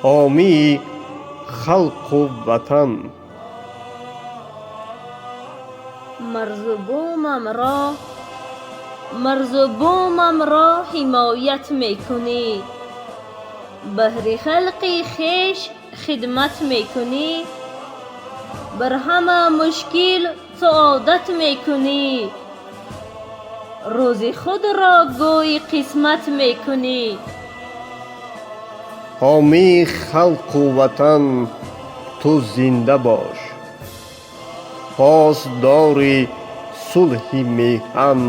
Ҳомии халқу ватан. Марзу бумамро ҳимоят мекунӣ, баҳри халқи хеш хидмат мекунӣ, бар ҳама мушкил ту одат мекунӣ, рӯзи худро гӯй қисмат мекунӣ. Ҳомии халқу ватан, ту зинда бош, посдори сулҳи меҳан,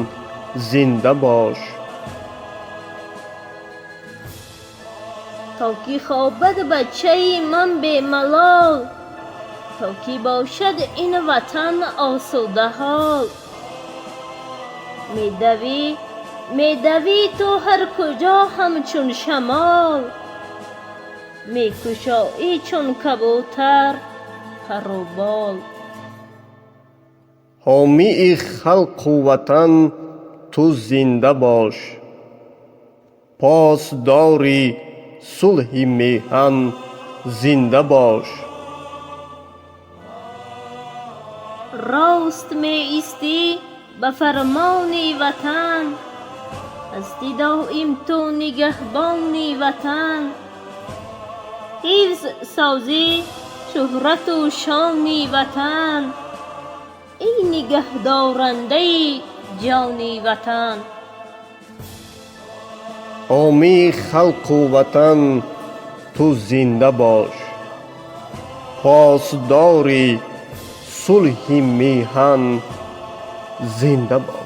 зинда бош. То ки хобад бачаи ман бемалол, то ки бошад ин ватан осудаҳол. Медавӣ, медавӣ ту ҳар куҷо ҳамчун шамол, мекушоӣ чун кабӯтар пару бол. Ҳомии халқу ватан, ту зинда бош, посдори сулҳи меҳан, зинда бош. Рост меистӣ ба фармони ватан, ҳастӣ доим ту нигаҳбони ватан. Ҳифз созӣ шӯҳрату шони ватан, эй нигаҳдорандаи ҷони ватан. Ҳомии халқу ватан, ту зинда бош, посдори сулҳи меҳан, зинда бош.